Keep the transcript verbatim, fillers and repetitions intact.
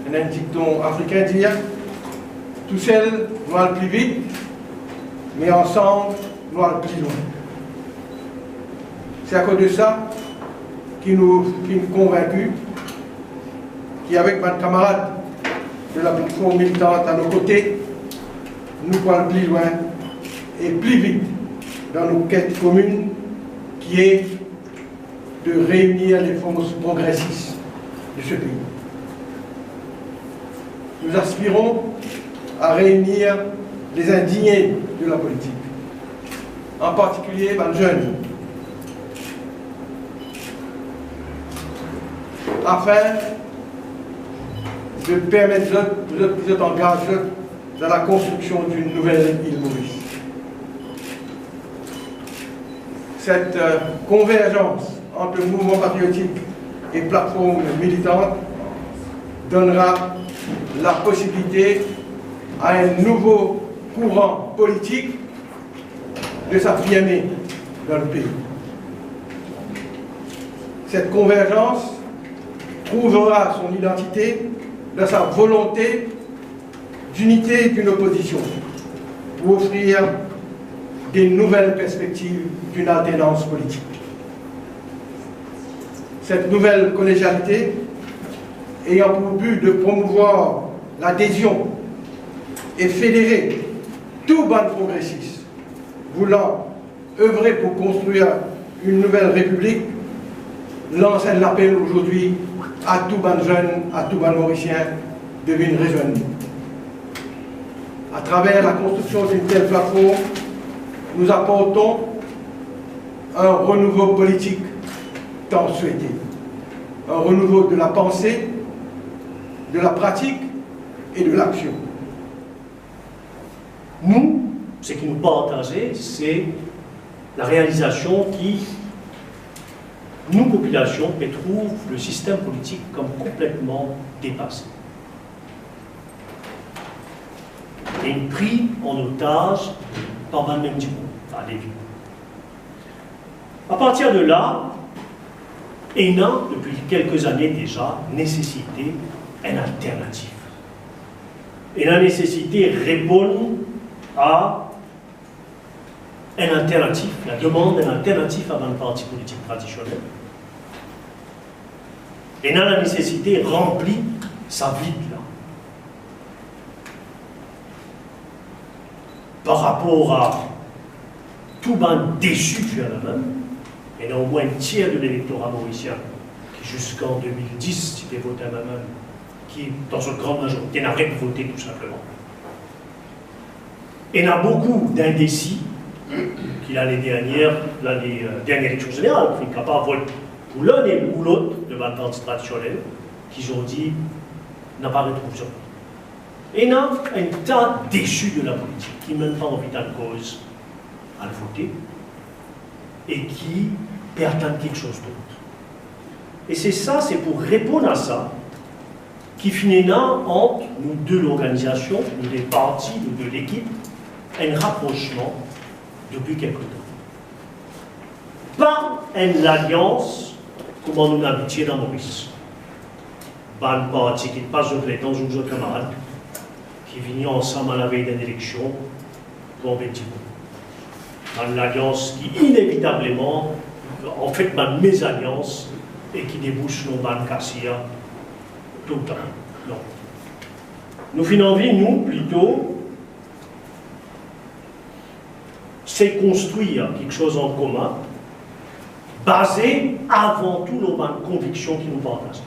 Ena enn dikton afrikin dir, "Tousel nou al pli vit, me ansam nou al pli lwin." Se akoz de sa ki nou, ki nou konvinki ki avek bann kamarad de la platform militant a nou kote, nou pou al pli lwin e pli vit dan nou ket komin, ki e de réunir les forces progressistes de ce pays. Nous aspirons à réunir les indignés de la politique, en particulier bann zenn, afin de permet zot, zot, zot angaz zot dan la konstriksion d'une nouvelle île Maurice. Cette, euh, convergence entre le mouvement patriotique et plateforme militante donnera la possibilité à un nouveau courant politique de s'affirmer dans le pays. Cette convergence trouvera son identité dans sa volonté d'unité d'une opposition pour offrir de nouvelles perspectives d'une alternance politique. Cette nouvelle collégialité ayant pour but de promouvoir l'adhésion et fédérer tout bann progressiste voulant œuvrer pour construire une nouvelle république, lans enn lapel aujourd'hui à tout bann zenn, à tout bann Morisien de vinn rezwenn nou. À travers la construction d'une telle plateforme, nous apportons un renouveau politique tant souhaité, un renouveau de la pensée, de la pratique et de l'action. Nou, seki nou partaze, se larealizasion ki nou popilasion pe trouv le sistem politik kom konpletman depase. Inn pri an otaz par bann mem dimoun, par de dimoun. Apartir de la, ena, depi kelke zane deza, nesesite enn alternativ. Ena nesesite reponn a enn alternativ, la demann enn alternativ a bann parti politik tradisionel. Ena la nesesite ranpli sa vid la. Par rapor a tou bann desi M M M, ena omwin enn tier de lelektora morisien ki ziska an de mil dis ti pe vot M M M, ki dan zot gran mazorite inn aret vote tou sinpleman. Ena boukou dindesi ki lane dernier, lane, euh, dernie eleksion zeneral, finn kapav vot pou linn ou lot de bann parti tradisionel, ki zordi napa retrouv zot. Ena enn ta desi de la politik ki mem pa anvi tann koz al vote e ki pe atann kiksoz dot. E se sa, se pou reponn a sa ki finn ena ant nou de lorganizasion, nou de parti, nou de lekip, enn raprosman depi kelke tan. Pa enn lalians kouma nou abitie dan Moris. Bann parti ki pas zot letan zoug zot kamarad, ki vini ansam alavey d'enn eleksion pou anbet dimoun. Bann lalians ki inevitableman, anfet, bann mezalians e ki debous lor bann kasir toultan. Non. Nou finn anvi, nou, plito, se konstrir kiksoz an komin, baze avan tou lor bann konviksion ki nou partaze.